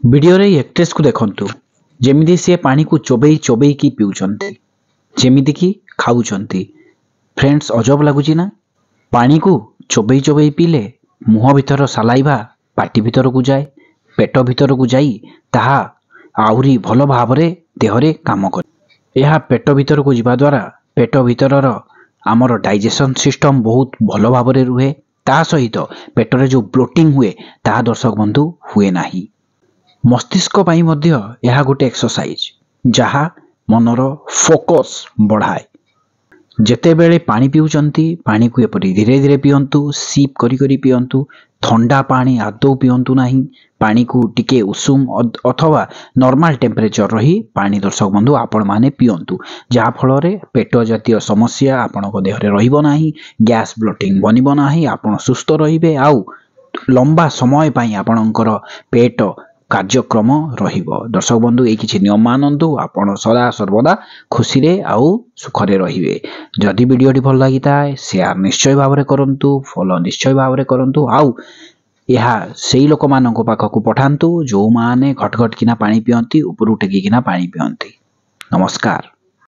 ଭିଡ଼ିଓରେ ଏଇ ଆକ୍ଟ୍ରେସକୁ ଦେଖନ୍ତୁ, ଯେମିତି ସିଏ ପାଣିକୁ ଚୋବେଇ ଚୋବେଇକି ପିଉଛନ୍ତି, ଯେମିତିକି ଖାଉଛନ୍ତି। ଫ୍ରେଣ୍ଡସ୍, ଅଜବ ଲାଗୁଛି ନା? ପାଣିକୁ ଚୋବେଇ ଚୋବେଇ ପିଇଲେ ମୁହଁ ଭିତର ସାଲାଇଭା ପାଟି ଭିତରକୁ ଯାଏ, ପେଟ ଭିତରକୁ ଯାଇ ତାହା ଆହୁରି ଭଲ ଭାବରେ ଦେହରେ କାମ କରେ। ଏହା ପେଟ ଭିତରକୁ ଯିବା ଦ୍ୱାରା ପେଟ ଭିତରର ଆମର ଡାଇଜେସନ୍ ସିଷ୍ଟମ୍ ବହୁତ ଭଲ ଭାବରେ ରୁହେ। ତା ସହିତ ପେଟରେ ଯେଉଁ ବ୍ଲୋଟିଂ ହୁଏ, ତାହା ଦର୍ଶକ ବନ୍ଧୁ ହୁଏ ନାହିଁ। ମସ୍ତିଷ୍କ ପାଇଁ ମଧ୍ୟ ଏହା ଗୋଟେ ଏକ୍ସରସାଇଜ, ଯାହା ମନର ଫୋକସ୍ ବଢ଼ାଏ। ଯେତେବେଳେ ପାଣି ପିଉଛନ୍ତି, ପାଣିକୁ ଏପରି ଧୀରେ ଧୀରେ ପିଅନ୍ତୁ, ସିପ୍ କରି କରି ପିଅନ୍ତୁ। ଥଣ୍ଡା ପାଣି ଆଦୌ ପିଅନ୍ତୁ ନାହିଁ। ପାଣିକୁ ଟିକେ ଉଷୁମ ଅଥବା ନର୍ମାଲ ଟେମ୍ପରେଚର ରହି ପାଣି ଦର୍ଶକ ବନ୍ଧୁ ଆପଣମାନେ ପିଅନ୍ତୁ, ଯାହାଫଳରେ ପେଟ ଜାତୀୟ ସମସ୍ୟା ଆପଣଙ୍କ ଦେହରେ ରହିବ ନାହିଁ, ଗ୍ୟାସ୍ ବ୍ଲୋଟିଂ ବନିବ ନାହିଁ, ଆପଣ ସୁସ୍ଥ ରହିବେ ଆଉ ଲମ୍ବା ସମୟ ପାଇଁ ଆପଣଙ୍କର ପେଟ କାର୍ଯ୍ୟକ୍ରମ ରହିବ। ଦର୍ଶକ ବନ୍ଧୁ, ଏଇ କିଛି ନିୟମ ମାନନ୍ତୁ, ଆପଣ ସଦା ସର୍ବଦା ଖୁସିରେ ଆଉ ସୁଖରେ ରହିବେ। ଯଦି ଭିଡ଼ିଓଟି ଭଲ ଲାଗିଥାଏ, ସେୟାର ନିଶ୍ଚୟ ଭାବରେ କରନ୍ତୁ, ଫଲୋ ନିଶ୍ଚୟ ଭାବରେ କରନ୍ତୁ ଆଉ ଏହା ସେଇ ଲୋକମାନଙ୍କ ପାଖକୁ ପଠାନ୍ତୁ ଯେଉଁମାନେ ଘଟ ଘଟ କିନା ପାଣି ପିଅନ୍ତି, ଉପରୁ ଟେକିକିନା ପାଣି ପିଅନ୍ତି। ନମସ୍କାର।